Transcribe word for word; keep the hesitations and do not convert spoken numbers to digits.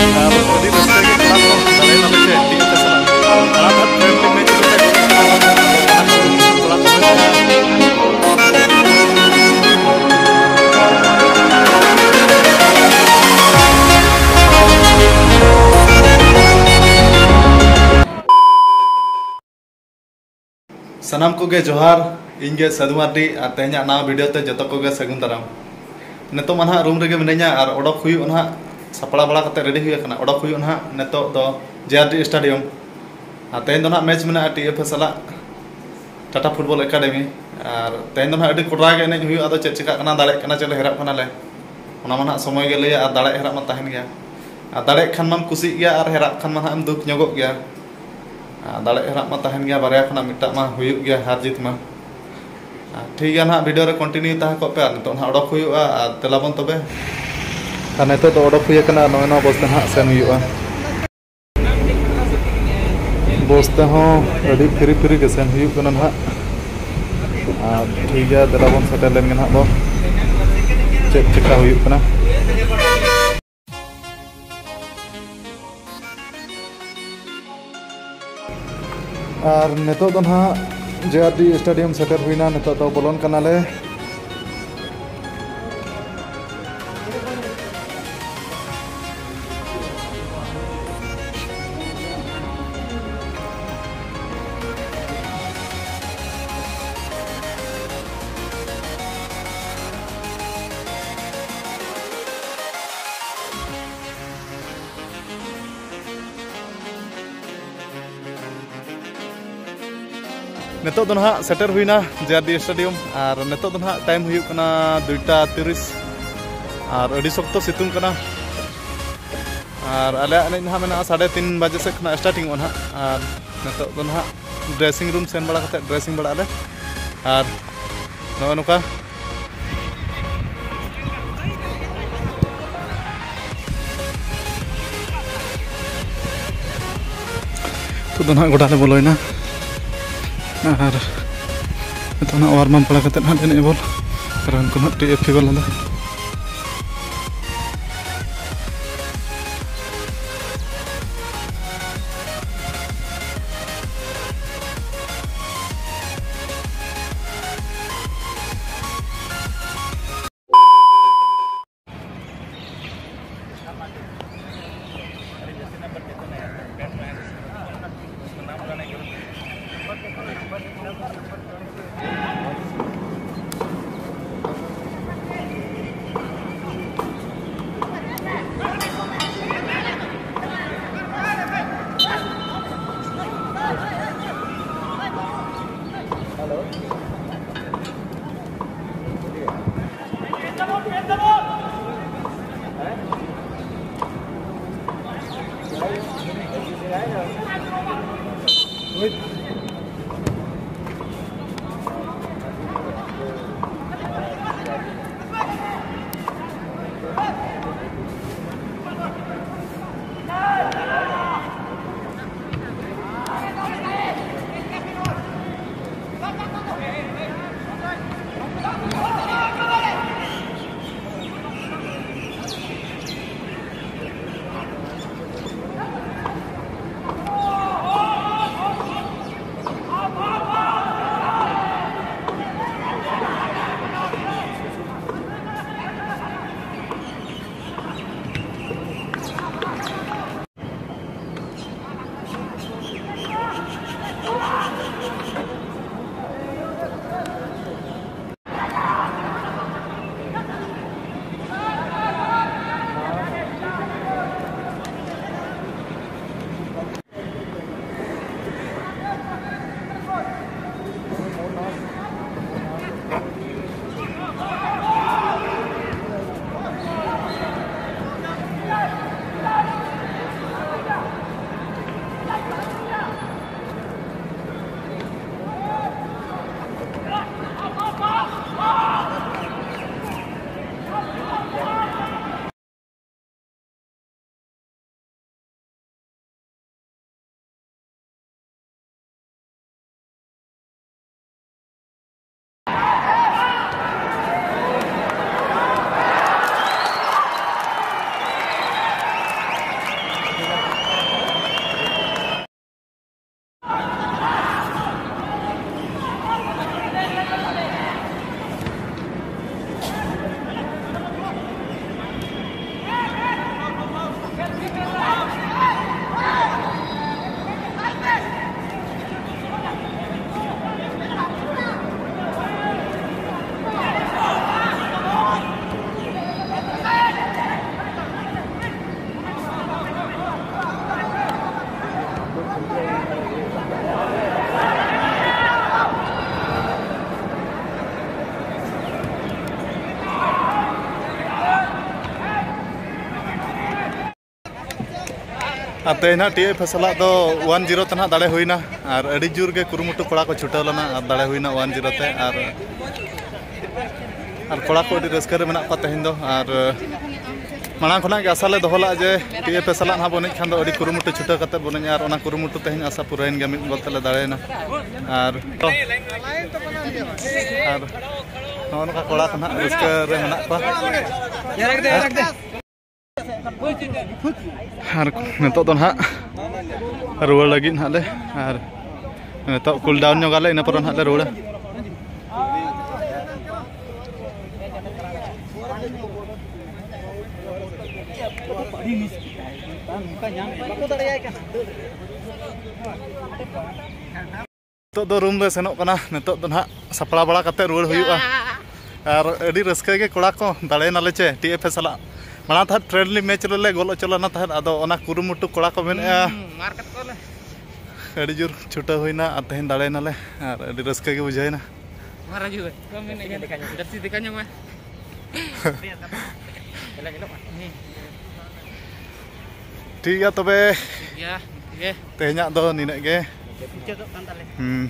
ᱟᱨ ᱟᱹᱰᱤ ᱨᱟᱹᱥᱠᱟᱹ ᱜᱮ ᱠᱚᱲᱟ ᱠᱚ ᱫᱟᱲᱮᱭᱮᱱᱟ ᱯᱮ ᱥᱮ ᱴᱤᱢ ᱯᱮ ᱥᱟᱞᱟᱜ᱾ ᱟᱨ friendly match ᱨᱮ ᱠᱚᱲᱟ ᱠᱚ ᱠᱚᱲᱟ ᱠᱚ ᱥᱟᱱᱟᱢ ᱠᱚᱜᱮ ᱡᱚᱦᱟᱨ, ᱤᱧ ᱜᱮ ᱥᱟᱹᱫᱷᱩ ᱢᱟᱨᱰᱤ, ᱟᱨ ᱛᱮᱦᱮᱧᱟᱜ ᱱᱟᱣᱟ video ᱛᱮ ᱡᱚᱛᱚ ᱠᱚᱜᱮ ᱥᱟᱹᱜᱩᱱ ᱫᱟᱨᱟᱢ᱾ ᱱᱤᱛᱚᱜ ᱢᱟ ᱱᱟᱦᱟᱜ room ᱨᱮᱜᱮ ᱢᱤᱱᱟᱹᱧᱟ ᱟᱨ ᱚᱰᱚᱠ ᱦᱩᱭᱩᱜ ᱱᱟᱦᱟᱜ, ᱥᱟᱯᱲᱟᱣ ᱵᱟᱲᱟ ᱠᱟᱛᱮ ready ᱦᱩᱭ ᱟᱠᱟᱱᱟ, ᱚᱰᱚᱠ ᱦᱩᱭᱩᱜ ᱱᱟᱦᱟᱜ ᱱᱤᱛᱚᱜ ᱫᱚ J R D stadium᱾ ᱟᱨ ᱛᱮᱦᱮᱧ ᱫᱚ ᱱᱟᱦᱟᱜ match ᱢᱮᱱᱟᱜᱼᱟ T F A ᱥᱟᱞᱟᱜ, Tata Football Academy᱾ ᱟᱨ ᱛᱮᱦᱮᱧ ᱫᱚ ᱱᱟᱦᱟᱜ ᱟᱹᱰᱤ ᱠᱚᱰᱨᱟ ᱜᱮ ᱮᱱᱮᱡ ᱦᱩᱭᱩᱜᱼᱟ, ᱟᱫᱚ ᱪᱮᱫ ᱪᱮᱠᱟᱜ ᱠᱟᱱᱟ, ᱫᱟᱲᱮᱜ ᱠᱟᱱᱟ ᱪᱮ ᱦᱮᱨᱟᱜ ᱠᱟᱱᱟᱞᱮ, ᱚᱱᱟ ᱢᱟ ᱱᱟᱦᱟᱜ ᱥᱚᱢᱚᱭ ᱜᱮ ᱞᱟᱹᱭᱟ᱾ ᱟᱨ ᱫᱟᱲᱮᱜ ᱦᱮᱨᱟᱜ ᱢᱟ ᱛᱟᱦᱮᱱ ᱜᱮᱭᱟ, ᱟᱨ ᱫᱟᱲᱮᱜ ᱠᱷᱟᱱ ᱢᱟᱢ ᱠᱩᱥᱤᱜ ᱜᱮᱭᱟ ᱟᱨ ᱦᱮᱨᱟᱜ ᱠᱷᱟᱱ ᱢᱟ ᱱᱟᱦᱟᱜ ᱮᱢ ᱫᱩᱠ ᱧᱚᱜᱚᱜ ᱜᱮᱭᱟ᱾ ᱟᱨ ᱫᱟᱲᱮᱜ ᱦᱮᱨᱟᱜ ᱢᱟ ᱛᱟᱦᱮᱱ ᱜᱮᱭᱟ, ᱵᱟᱨᱭᱟ ᱠᱷᱚᱱᱟᱜ ᱢᱤᱫᱴᱟᱜ ᱢᱟ ᱦᱩᱭᱩᱜ ᱜᱮᱭᱟ, ᱦᱟᱨ ᱡᱤᱛ ᱢᱟ᱾ ᱟᱨ ᱴᱷᱤᱠ ᱜᱮᱭᱟ, ᱱᱟᱦᱟᱜ video ᱨᱮ continue ᱛᱟᱦᱮᱸ ᱠᱚᱜ ᱯᱮ᱾ ᱟᱨ ᱱᱤᱛᱚᱜ ᱱᱟᱦᱟᱜ ᱚᱰᱚᱠ ᱦᱩᱭᱩᱜᱼᱟ, ᱟᱨ ᱫᱮᱞᱟ ᱵᱚᱱ ᱛᱚᱵᱮ᱾ ᱟᱨ ᱱᱤᱛᱚᱜ ᱫᱚ ᱚᱰᱚᱠ ᱦᱩᱭ ᱟᱠᱟᱱᱟ, ᱟᱨ ᱱᱚᱜᱼᱚᱭ ᱱᱚᱣᱟ bus ᱛᱮ ᱱᱟᱦᱟᱜ ᱥᱮᱱ ᱦᱩᱭᱩᱜᱼᱟ᱾ Bus ᱛᱮᱦᱚᱸ ᱟᱹᱰᱤ free free ᱜᱮ ᱥᱮᱱ ᱦᱩᱭᱩᱜ ᱠᱟᱱᱟ ᱱᱟᱦᱟᱜ᱾ ᱟᱨ ᱴᱷᱤᱠ ᱜᱮᱭᱟ, ᱫᱮᱞᱟ ᱵᱚᱱ ᱥᱮᱴᱮᱨ ᱞᱮᱱ ᱜᱮ ᱱᱟᱦᱟᱜ ᱵᱚ ᱪᱮᱫ ᱪᱮᱠᱟ ᱦᱩᱭᱩᱜ ᱠᱟᱱᱟ᱾ ᱟᱨ ᱱᱤᱛᱚᱜ ᱫᱚ ᱱᱟᱦᱟᱜ J R D stadium ᱥᱮᱴᱮᱨ ᱦᱩᱭᱱᱟ, ᱱᱤᱛᱚᱜ ᱫᱚ ᱵᱚᱞᱚᱱ ᱠᱟᱱᱟᱞᱮ᱾ ᱱᱤᱛᱚᱜ ᱫᱚ ᱱᱟᱦᱟᱜ ᱥᱮᱴᱮᱨ ᱦᱩᱭᱱᱟ J R D stadium, ᱟᱨ ᱱᱤᱛᱚᱜ ᱫᱚ ᱱᱟᱦᱟᱜ time ᱦᱩᱭᱩᱜ ᱠᱟᱱᱟ ᱫᱩᱭᱴᱟ ᱛᱤᱨᱤᱥ, ᱟᱨ ᱟᱹᱰᱤ ᱥᱚᱠᱛᱚ ᱥᱤᱛᱩᱝ ᱠᱟᱱᱟ᱾ ᱟᱨ ᱟᱞᱮᱭᱟᱜ ᱮᱱᱮᱡ ᱱᱟᱦᱟᱜ ᱢᱮᱱᱟᱜᱼᱟ ᱥᱟᱲᱮ ᱛᱤᱱ ᱵᱟᱡᱮ ᱥᱮᱫ ᱠᱷᱚᱱᱟᱜ starting ᱚᱜᱼᱟ ᱱᱟᱦᱟᱜ, ᱟᱨ ᱱᱤᱛᱚᱜ ᱫᱚ ᱱᱟᱦᱟᱜ dressing room ᱥᱮᱱ ᱵᱟᱲᱟ ᱠᱟᱛᱮ dressing ᱵᱟᱲᱟᱜ ᱟᱞᱮ, ᱟᱨ ᱱᱚᱜᱼᱚᱭ ᱱᱚᱝᱠᱟ ᱱᱤᱛᱚᱜ ᱫᱚ ᱱᱟᱦᱟᱜ ᱜᱚᱰᱟ ᱞᱮ ᱵᱚᱞᱚᱭᱮᱱᱟ ᱟᱨ ᱱᱤᱛᱚᱜ ᱱᱟᱦᱟᱜ warm up ᱵᱟᱲᱟ ᱠᱟᱛᱮᱫ ᱱᱟᱦᱟᱜ ᱮᱱᱮᱡ ᱟᱵᱚᱱ, ᱠᱟᱨᱚᱱ ᱩᱱᱠᱩ ᱱᱟᱦᱟᱜ T F A ᱵᱟᱞᱟ ᱫᱚ ᱟᱨ ᱛᱮᱦᱮᱧ ᱦᱟᱸᱜ ᱴᱤ ᱮᱯᱷ ᱮ ᱥᱟᱞᱟᱜ ᱫᱚ ᱚᱣᱟᱱ ᱡᱤᱨᱳ ᱛᱮ ᱱᱟᱦᱟᱜ ᱫᱟᱲᱮ ᱦᱩᱭᱱᱟ᱾ ᱟᱨ ᱟᱹᱰᱤ ᱡᱳᱨ ᱜᱮ ᱠᱩᱨᱩᱢᱩᱴᱩ ᱠᱚᱲᱟ ᱠᱚ ᱪᱷᱩᱴᱟᱹᱣ ᱞᱮᱱᱟ ᱟᱨ ᱫᱟᱲᱮ ᱦᱩᱭᱱᱟ ᱚᱣᱟᱱ ᱡᱤᱨᱳ ᱛᱮ᱾ ᱟᱨ ᱟᱨ ᱠᱚᱲᱟ ᱠᱚ ᱟᱹᱰᱤ ᱨᱟᱹᱥᱠᱟᱹ ᱨᱮ ᱢᱮᱱᱟᱜ ᱠᱚᱣᱟ ᱛᱮᱦᱮᱧ ᱫᱚ᱾ ᱟᱨ ᱢᱟᱲᱟᱝ ᱠᱷᱚᱱᱟᱜ ᱜᱮ ᱟᱥᱟ ᱞᱮ ᱫᱚᱦᱚ ᱞᱟᱜᱼᱟ ᱡᱮ ᱴᱤ ᱮᱯᱷ ᱮ ᱥᱟᱞᱟᱜ ᱱᱟᱦᱟᱜ ᱵᱚᱱ ᱮᱱᱮᱡ ᱠᱷᱟᱱ ᱫᱚ ᱟᱹᱰᱤ ᱠᱩᱨᱩᱢᱩᱴᱩ ᱪᱷᱩᱴᱟᱹᱣ ᱠᱟᱛᱮ ᱵᱚᱱ ᱮᱱᱮᱡᱼᱟ᱾ ᱟᱨ ᱚᱱᱟ ᱠᱩᱨᱩᱢᱩᱴᱩ ᱛᱮᱦᱮᱧ ᱟᱥᱟ ᱯᱩᱨᱟᱹᱭᱮᱱ ᱜᱮᱭᱟ, ᱢᱤᱫ ᱜᱳᱞ ᱛᱮᱞᱮ ᱫᱟᱲᱮᱭᱮᱱᱟ᱾ ᱟᱨ ᱟᱨ ᱱᱚᱜᱼᱚ ᱱᱚᱝᱠᱟ ᱠᱚᱲᱟ ᱠᱚ ᱱᱟᱦᱟᱜ ᱨᱟᱹᱥᱠᱟᱹ ᱨᱮ ᱢᱮᱱᱟᱜ ᱠᱚᱣᱟ᱾ ᱟᱨ ᱱᱤᱛᱚᱜ ᱫᱚ ᱱᱟᱦᱟᱜ ᱨᱩᱣᱟᱹᱲ ᱞᱟᱹᱜᱤᱫ ᱱᱟᱦᱟᱜ ᱞᱮ, ᱟᱨ ᱱᱤᱛᱚᱜ ᱠᱩᱞ ᱰᱟᱣᱩᱱ ᱧᱚᱜ ᱟᱞᱮ, ᱤᱱᱟᱹ ᱯᱚᱨᱮ ᱱᱟᱦᱟᱜ ᱞᱮ ᱨᱩᱣᱟᱹᱲᱟ᱾ ᱱᱤᱛᱚᱜ ᱫᱚ ᱨᱩᱢ ᱞᱮ ᱥᱮᱱᱚᱜ ᱠᱟᱱᱟ᱾ ᱱᱤᱛᱚᱜ ᱫᱚ ᱱᱟᱦᱟᱜ ᱥᱟᱯᱲᱟᱣ ᱵᱟᱲᱟ ᱠᱟᱛᱮ ᱨᱩᱣᱟᱹᱲ ᱦᱩᱭᱩᱜᱼᱟ᱾ ᱟᱨ ᱟᱹᱰᱤ ᱨᱟᱹᱥᱠᱟᱹ ᱜᱮ ᱠᱚᱲᱟ ᱠᱚ ᱫᱟᱲᱮᱭᱮᱱᱟᱞᱮ ᱪᱮ ᱴᱤ ᱮᱯᱷ ᱮ ᱥᱟᱞᱟᱜ᱾ ᱢᱟᱲᱟᱝ ᱛᱟᱦᱮᱸᱫ ᱯᱷᱨᱮᱱᱰᱞᱤ ᱢᱮᱪ ᱨᱮᱞᱮ ᱜᱳᱞ ᱦᱚᱪᱚ ᱞᱮᱱᱟ ᱛᱟᱦᱮᱸᱫ, ᱟᱫᱚ ᱚᱱᱟ ᱠᱩᱨᱩᱢᱩᱴᱩ ᱠᱚᱲᱟ ᱠᱚ ᱢᱮᱱᱮᱫᱼᱟ᱾ ᱦᱩᱸ, ᱢᱟᱨ ᱠᱟᱛᱮ ᱠᱚ ᱞᱮ᱾ ᱟᱹᱰᱤ ᱡᱳᱨ ᱪᱷᱩᱴᱟᱹᱣ ᱦᱩᱭᱱᱟ ᱟᱨ ᱛᱮᱦᱮᱧ ᱫᱟᱲᱮᱭᱮᱱᱟᱞᱮ ᱟᱨ ᱟᱹᱰᱤ ᱨᱟᱹᱥᱠᱟᱹ ᱜᱮ ᱵᱩᱡᱷᱟᱹᱣᱮᱱᱟ᱾ ᱢᱟ ᱨᱟᱡᱩ ᱵᱷᱟᱭ, ᱚᱠᱚᱭ ᱢᱮᱱᱮᱫ ᱠᱟᱱ? ᱡᱟᱹᱨᱥᱤ ᱫᱮᱠᱷᱟ ᱧᱚᱜ ᱢᱮ᱾ ᱴᱷᱤᱠ ᱜᱮᱭᱟ ᱛᱚᱵᱮ, ᱴᱷᱤᱠ ᱜᱮᱭᱟ, ᱴᱷᱤᱠ ᱜᱮ᱾ ᱛᱮᱦᱮᱧᱟᱜ ᱫᱚ ᱱᱤᱱᱟᱹᱜ ᱜᱮ᱾ ᱢᱩᱪᱟᱹᱫᱚᱜ ᱠᱟᱱ ᱛᱟᱞᱮ᱾ ᱦᱩᱸ᱾